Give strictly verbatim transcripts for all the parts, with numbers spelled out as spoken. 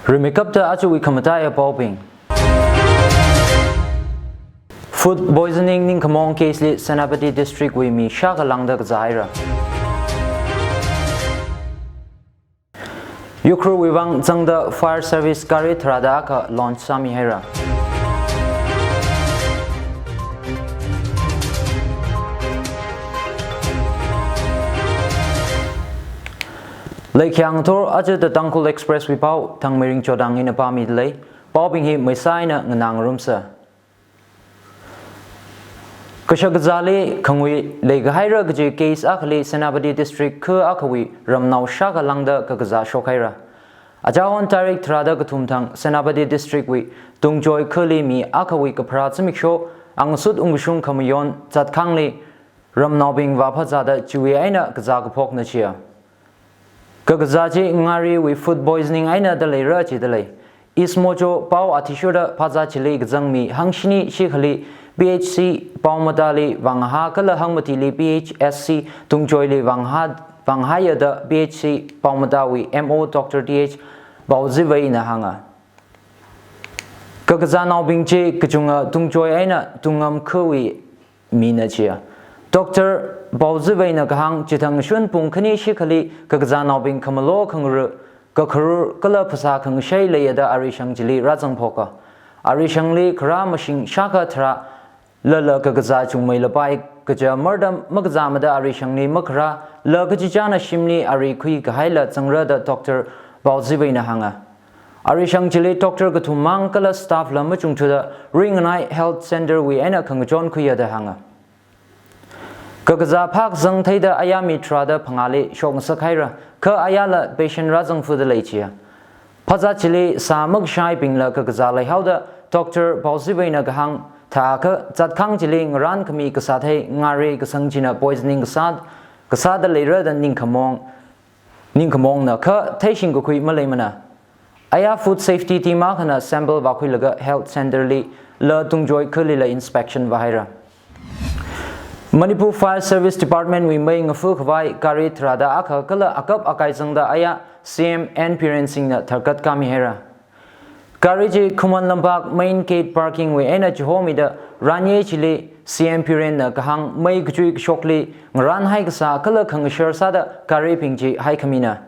Rimeikapta ajawui khamataiya paobing. Food poisoning ningkhamong case li Senapati District wui mi shākha lāngda kazā haira. Ukhrulwui vang zangda fire service gari tharāda akha launch sāmi haira. Leikhiang thor aja The Tangkhul Express wui pao Thangmeiring Chodang hina pāmida lei. Paobing hi maisā eina nganā ngarumsa. Kashak kazāli khangui leikahaira kaji case akhali Senapati District kha akhawui ramnao shākha lāngda kakazā shokhaira. Achahon tarik tharāda kathum thang Senapati District wui Tungjoy khali mi akhawui kapharā zimiksho angasut ungkashung khamayon zatkhangli ramnaobing vāphazāda chiwui eina kazā kaphokna chiya. Kakazā chi ngariwui food poisoning eina da leira jida lei. East Mojo pao athishurda phazā chili kazang mi hangshini shikhali P H C Paomatali vāngahā kala hangmatili P H S C Tungjoyli vāngahā, vāngahāya da P H C Paomatawui M O Doctor T H Baoziveina hānga. Kakazānaobing chi kachunga Tungjoy eina Tungam khawui mina chiya. Doctor Baoziveina kahāng chithang shun pung khani shikhali kakazānaobing khamalo khangara, kakharur kala phasā khangashei leiya da arishang chili rāzangphoka. Arishangli kharā mashing shākha tharā lala kakazā chungmei lapai kaja mardam makazāmada arishangli makharā la kachichāna shimli ari khuikahaila zangra da Doctor Baoziveina hānga. Arishang chili doctor kathummang kala staff la machungthuda Ringanai Health Center wui eina khangachon khuiya da hānga. Kakazā phākazang theida aya mi tharāda phangāli shokngasak haira, kha ayala patient rāzangfuda lei chiya. Phazā chili sā makashaibingla kakazā leihaoda Doctor Baoziveina kahāng thākha zatkhang chili ngarān khami kasāthei ngari kasang china poisoning kasā, kasāda leira da ningkhamong, ningkhamongna kha theishing kakhui maleimana. Aya food safety team akhana sample vākhuilaga health center li la Tungjoy khalila inspection vāhaira. Manipur Fire Service Department wui mei ngafu khavai gari tharāda akha kala akap akai zangda aya C M N Biren Singhna tharkat kāmi haira. Gari chi Khuman Lampak main gate parking wui eina chihomida ranye chili C M Birenna kahāng mei kachui kashokli ngarānhai kasā kala khangashar sāda garibing chi haikhamina.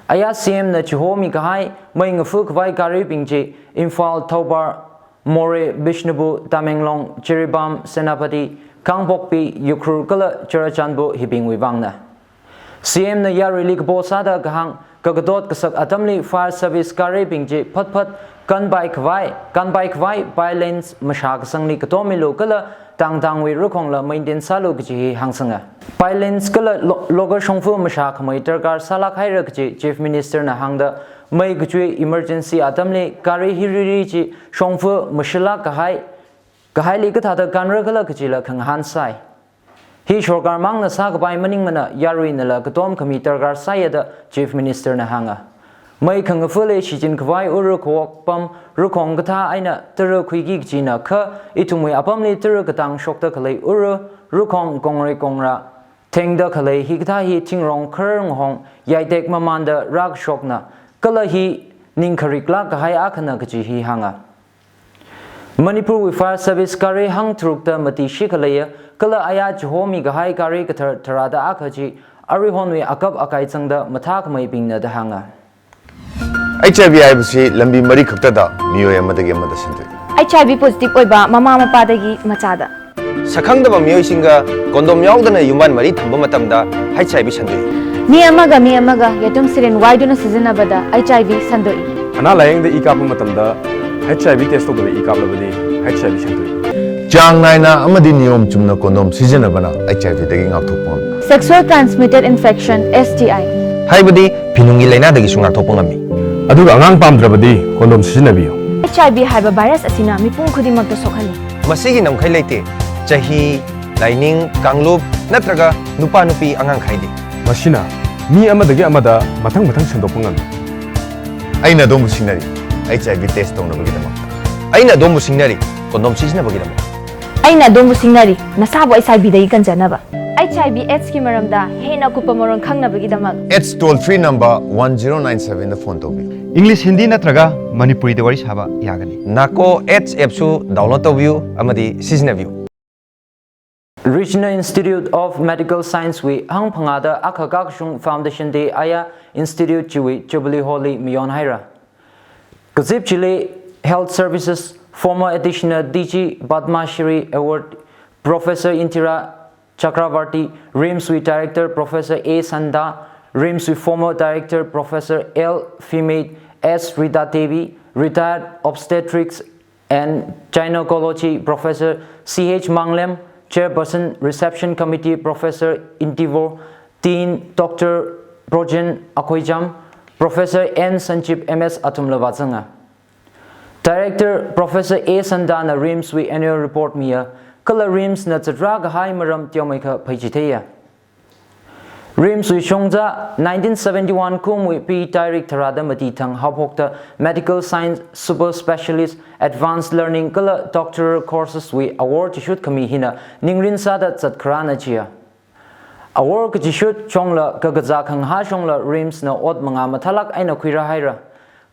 Aya C M na chihomi kahai mei ngafu khavai garibing chi Imphal, Thoubal, Moreh, Bishnupur, Tamenglong, Jiribam, Senapati, Kangpokpi, Ukhrul kala Churachandpur hibingwui vangna. C M na yaruili kapo sāda kahāng, kakatot kasak atamli fire service garibing chi phatphat kanpai khavai, kanpai khavai, violence mashā kasangli katom milu kala tangtangwui rakhongla maintain sālu kaji hi hāngsanga. Violence kala lo-, local shongfa mashā khamei darkar sālāk haira kaji Chief Minister na hāngda, mei kachui emergency atamli gari hi riri chi shongfa mashilāk kahai, kahaili kathāda kanra khala kajila khangahān sai. Hi sorkar mangna sākapai maningmana, yaruinala katom khami darkar sāya da Chief Minister na hānga. Mei khangafali shichin khavai ura kawok pam rakhong kathā eina tara khuiki kajina kha ithumwui apamli tara katang shokta khalei ura, rakhong, kongrei kongra thengda khalei hikathā hi thingrong kharnghong yaitek mamanda rākashokna, kala hi ningkhariklāk kahai akhana kaji hi hānga. Manipurwui fire service gari hangtharukta mati shikha leiya, kala aya chihomi kahai gari kathar tharāda akha chi aruihonwui akap akai zangda mathākhameibingna da hānga. H I V ꯍꯥꯏꯕꯁꯤ ꯂꯝꯕꯤ ꯃꯔꯤ ꯈꯛꯇꯗ ꯃꯤꯑꯣꯏ ꯑꯃꯗꯒꯤ ꯑꯃꯗ ꯁꯟꯗꯣꯛꯏ꯫ H I V positive ꯑꯣꯏꯕ ꯃꯃꯥ ꯃꯄꯥꯗꯒꯤ ꯃꯆꯥꯗ꯫ ꯁꯛꯈꯪꯗꯕ ꯃꯤꯑꯣꯏꯁꯤꯡꯒ condom ꯌꯥꯎꯗꯅ ꯌꯨꯝꯕꯥꯟ ꯃꯔꯤ ꯊꯝꯕ ꯃꯇꯝꯗ H I V ꯁꯟꯗꯣꯛꯏ꯫ ꯃꯤ ꯑꯃꯒ ꯃꯤ ꯑꯃꯒ ꯌꯦꯇꯨꯝ syringe ꯋꯥꯏꯗꯨꯅ ꯁꯤꯖꯤꯟꯅꯕꯗ H I V ꯁꯟꯗꯣꯛꯏ꯫ ꯑꯅꯥ ꯂꯥꯌꯦꯡꯗ ꯏ ꯀꯥꯞꯄ ꯃꯇꯝꯗ H I V test ꯇꯧꯗꯕ ꯏ ꯀꯥꯞꯂꯕꯗꯤ H I V ꯁꯟꯗꯣꯛꯏ꯫ ꯆꯥꯡ ꯅꯥꯏꯅ ꯑꯃꯗꯤ ꯅꯤꯌꯣꯝ ꯆꯨꯝꯅ condom ꯁꯤꯖꯤꯟꯅꯕꯅ H I V ꯗꯒꯤ ꯉꯥꯛꯊꯣꯛꯄ ꯉꯝꯃꯤ꯫ Sexual transmitted infection, S T I꯫ ꯍꯥꯏꯕꯗꯤ ꯐꯤꯅꯨꯡꯒꯤ ꯂꯥꯏꯅꯥꯗꯒꯤꯁꯨ ꯉꯥꯛꯊꯣꯛꯄ ꯉꯝꯃꯤ꯫ ꯑꯗꯨꯒ ꯑꯉꯥꯡ ꯄꯥꯝꯗ꯭ꯔꯕꯗꯤ condom ꯁꯤꯖꯤꯟꯅꯕꯤꯌꯨ꯫ H I V ꯍꯥꯏꯕ virus ꯑꯁꯤꯅ ꯃꯤꯄꯨꯝ ꯈꯨꯗꯤꯡꯃꯛꯇ ꯁꯣꯛꯍꯜꯂꯤ꯫ ꯃꯁꯤꯒꯤ ꯉꯝꯈꯩ ꯂꯩꯇꯦ꯫ ꯆꯍꯤ, ꯂꯥꯏꯅꯤꯡ, ꯀꯥꯡꯂꯨꯞ ꯅꯠꯇ꯭ꯔꯒ ꯅꯨꯄꯥ ꯅꯨꯄꯤ ꯑꯉꯥꯡ ꯈꯥꯏꯗꯦ꯫ ꯃꯁꯤꯅ ꯃꯤ ꯑꯃꯗꯒꯤ ꯑꯃꯗ ꯃꯊꯪ ꯃꯊꯪ ꯁꯟꯗꯣꯛꯄ ꯉꯝꯃꯤ꯫ ꯑꯩꯅ ꯑꯗꯣꯝꯕꯨ ꯁꯤꯡꯅꯔꯤ, H I V test ꯇꯧꯅꯕꯒꯤꯗꯃꯛꯇ꯫ ꯑꯩꯅ ꯑꯗꯣꯝꯕꯨ ꯁꯤꯡꯅꯔꯤ, condom ꯁꯤꯖꯤꯟꯅꯕꯒꯤꯗꯃꯛ꯫ ꯑꯩꯅ ꯑꯗꯣꯝꯕꯨ ꯁꯤꯡꯅꯔꯤ, ꯅꯁꯥꯕꯨ H I V ꯗꯒꯤ ꯀꯟꯖꯅꯕ꯫ H I V AIDS ki maramda hena kupa maron khangnabagidamar. AIDS toll free number one zero nine seven da phone tobio. English, Hindi ꯅꯠꯇ꯭ꯔꯒ ꯃꯅꯤꯄꯨꯔꯤꯗ ꯋꯥꯔꯤ ꯁꯥꯕ ꯌꯥꯒꯅꯤ꯫ NACO AIDS app su download tobio amadi sizinabio. Regional Institute of Medical Science wui hangphangāda akha kakashung Foundation Day aya Institute chiwui Jubilee Hall li mayon haira. Kazip chili Health Services former Additional D G Padma Shri Award Professor Indira Chakravarty, RIMS wui Director Professor A Sanda, RIMS wui former Director Professor L Fimate, S Rita Devi, retired obstetrics and Gynecology Professor C H Manglem, Chairperson Reception Committee Professor Intivo, Dean Doctor Projen Akhoijam, Professor N Sanjib M S athumla vāzanga. Director Professor A Sandana RIMS wui annual report miya, kala RIMS na chatra kahai maram teomeikha phaichitheiya. RIMS wui shongza nineteen seventy-one kumwui P tarik tharāda mati thang haophokta Medical Science Super Specialist Advanced Learning kala Doctoral Courses wui award chishut khami hina ningrin sāda zatkharāna chiya. Award kachishut shongla kakazā khangahā shongla RIMS na ot mangā mathālāk eina khuirā haira.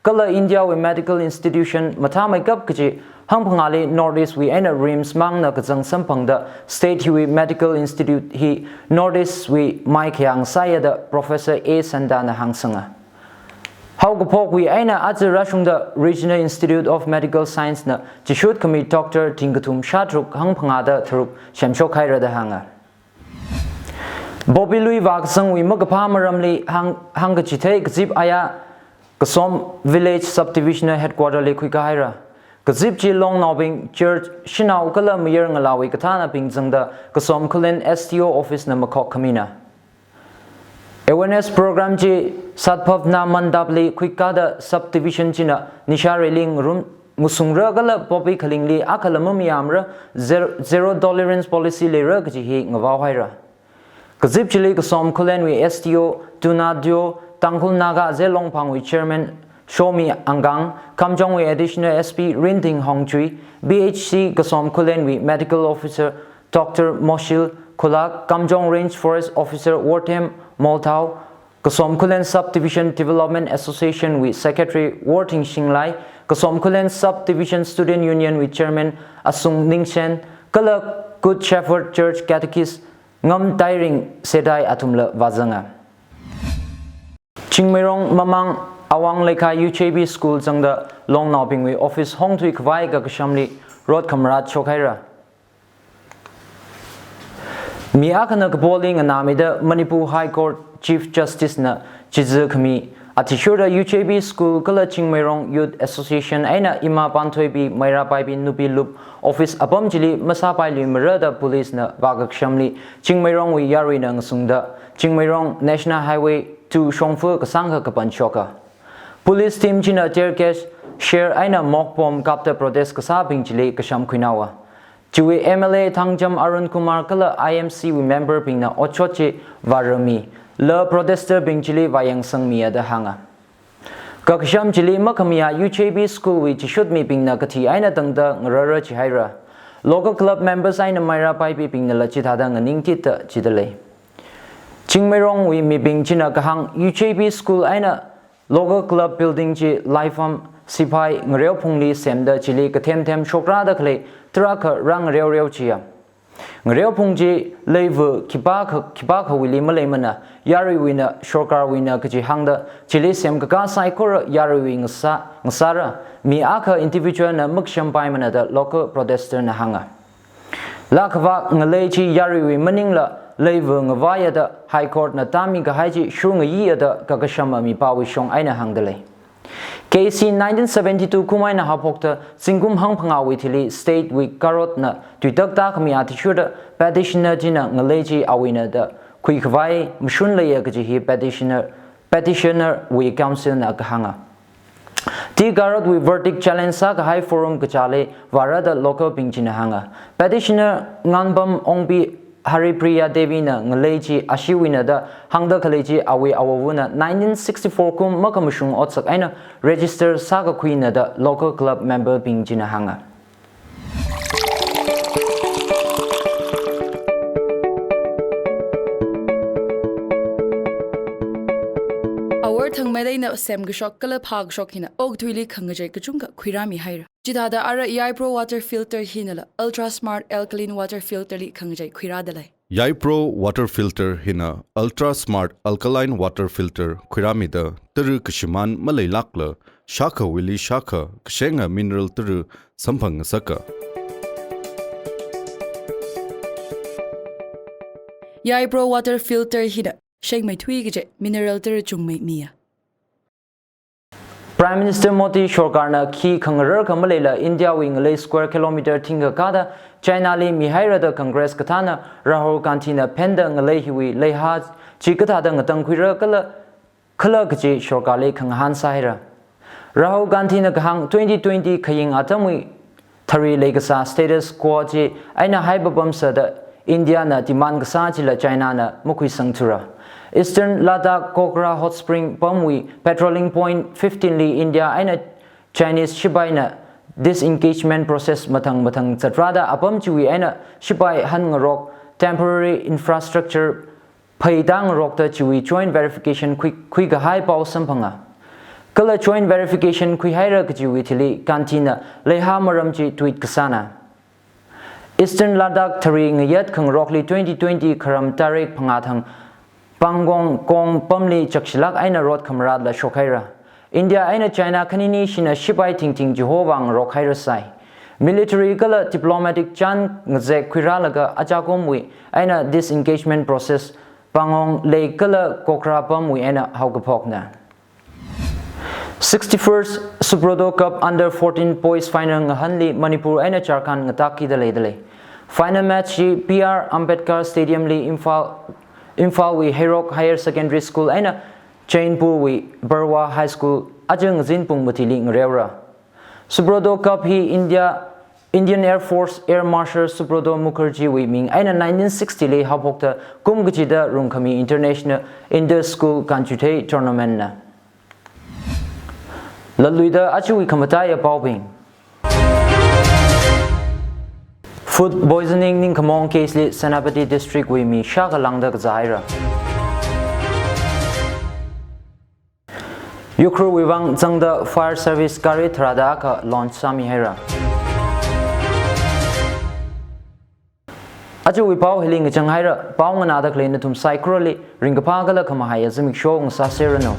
Kala India wui medical institution mathāmeikap kaji hangphangāli North East wui eina RIMS mangna kazang samphangda state hiwui medical institute hi North East wui mai khayang sāya da Professor A Sandana hāngsanga. Haokaphokwui eina aja rāshungda Regional Institute of Medical Science na chishut khami doctor thingkathum shātharuk hangphangāda tharuk semshok haira da hānga. Bobby lui vākasangwui makaphā maramli hāng, hāngkachithei kazip aya Kasom Village Subdivisional Headquarter li khuikā haira. Kazip chi longnaobing, church, shanao kala mayar ngalāwui kathānabing zangda Kasom Khullen S D O office na makhok khamina. Awareness program chi Sadbhavna Mandap li khuikāda subdivision china nisha railing room ngusungra kala poppy khalingli akhala mamayāmara, zero, zero tolerance policy leira kaji hi ngavao haira. Kazip chili Kasom Khullenwui S D O Tunadeo, Tangkhul Naga Zeliangrong Phangwui Chairman Shomi Angang, Kamjongwui Additional S P Rinting Hongchui, B H C Kasom Khullenwui Medical Officer Doctor Moshil Kholak, Kamjong Range Forest Officer Worthem Molthao, Kasom Khullen Subdivision Development Association wui Secretary Worthing Shinglai, Kasom Khullen Subdivision Student Union wui Chairman Asung Ningshen, kala Good Shepherd Church Catechist Ngam Tairing Sedai athumla vāzanga. Chingmeirong Mamang Awang Leikai U J B School zangda longnaobingwui office hongthui khavai kakashamli rot khamarat shok haira. Mi akhana kapoli nganāmida Manipur High Court Chief Justice na chizi khami athishurda U J B School kala Chingmeirong Youth Association eina Ima Panthoibi Meirapaibi Nupi Lup office apam chili masāpailuimara da police na vākakashamli Chingmeirongwui yaruina ngasungda Chingmeirong National Highway two shongfa kasāngkha kapan shoka. Police team china tear gas, shell eina mock bomb kapta protest kasābing chili kasham khuinaowa. Chiwui M L A Thangjam Arun Kumar kala I M C wui member bingna otshot chi vārami, la protester bing chili vāyangsangmiya da hānga. Kakasham chili makhamayā U J B School wui chishut mibingna kathi eina tangda ngarara chihaira. Local club members eina Meirapaibi bingnala chithāda nganingtitda chidalei. Chingmeirongwui mibing china kahāng U J B School eina local club building chi Laifam Siphai Ngareophungli semda chili kathem them shokrada khalei tarākha rāngareoreo chiya. Ngareophung chi leiva khipākha, khipākhawuili maleimana, yaruiwuina, sorkarwuina kaji hāngda chili semkakā saikora yaruiwui ngasā, ngasāra, mi akha individual na makshampaimana da local protester na hānga. Lākhavak ngalei chi yaruiwui maningla leiva ngavaiya da High Court na tāmi kahai chi shur ngayiya da kakashama mipāwui shong eina hāngdalei. K C nineteen seventy-two kum eina haophokta zingkum hangphangāwui thili state wui karotna tuitak tākhami athishurda petitioner china ngalei chi awuina da khuikhavai mashun leiya kaji hi petitioner, petitioner wui counsel na kahānga. Tea Garot wui verdict challenge sākahai forum kachāli vāra da local bing china hānga. Petitioner Nganbam Ongbi Haripriya Devi na ngalei chi ashiwuina da hāngda khalei chi awui awovana nineteen sixty-four kum makhamashung otsak eina register sākakhuina da local club member bing china hānga. semkashok kala phākashok hina okathuili khangachei kachungkha khuirāmihaira. Chithāda ara Yaipro water filter hinala ultra smart alkaline water filter li khangachei khuirāda lei. Yaipro water filter hina ultra smart alkaline water filter khuirāmida tara kashimān maleilākla shākhawuili shākha kashenga mineral tara samphangngasaka. Yaipro water filter hina shengmeithui kaje mineral tara chungmei miya. Prime Minister Modi sorkarna khi khangarar khamaleila India wui ngalei square kilometer thingkha kāda China li mihaira da Congress kathāna Rahul Gandhi na phenda ngalei hiwui leiha chi kathāda ngatangkhuira kala khala kaji sorkarli khangahān sāhaira. Rahul Gandhi na kahāng twenty twenty khaying atamwui thari leikasā status quo chi eina haipapamsāda India na demand kasā chila China na makhuisangthura. Eastern Ladakh Kokra Hot Spring pamwui patrolling point fifteen li India eina Chinese shipaina disengagement process mathang mathang zatrāda apam chiwui eina shipai hangarok temporary infrastructure phei tāngarokta chiwui joint verification khui, khuikahai pao samphanga. Kala joint verification khuihaira kajiwui thili Gandhi na leiha maram chi tweet kasāna. Eastern Ladakh thari ngayat khangarokli twenty twenty kharam tarik phangā thang Pangong Kong pamli chakshilāk eina rot khamaratla shokhaira. India eina China khaninishina shipai thingthing chihova ngarokhairasai. Military kala diplomatic chān ngazek khuirālaga achakumwui eina disengagement process Pangong Lake kala Kokra pamwui eina haokaphokna. Sixty-first Subroto Cup under fourteen boys final ngahānli Manipur eina Jharkhand ngatākkida leida lei. Final match chi B R Ambedkar Stadium li Imphal, Imphal wui Heirok Higher Secondary School eina Chainpur wui Barwa High School aja ngazin pung mathili ngareora. Subroto Cup hi India, Indian Air Force Air Marshal Subroto Mukherjee wui ming eina nineteen sixty li haophokta kum kachida rungkhami International Inter-School Kanchuthei Tournament na. Laluida ajawui khamataiya paobing. Food poisoning ningkhamong case li Senapati District wui mi shākha lāngda kazāhaira. Ukhrul wui vang zangda fire service gari tharāda akha launch sāmihaira. Ajawui pao hili ngachanghaira, pao nganāda khalei nathum saikorali ringkaphā kala khamahaiya zimiksho ngasāserranu.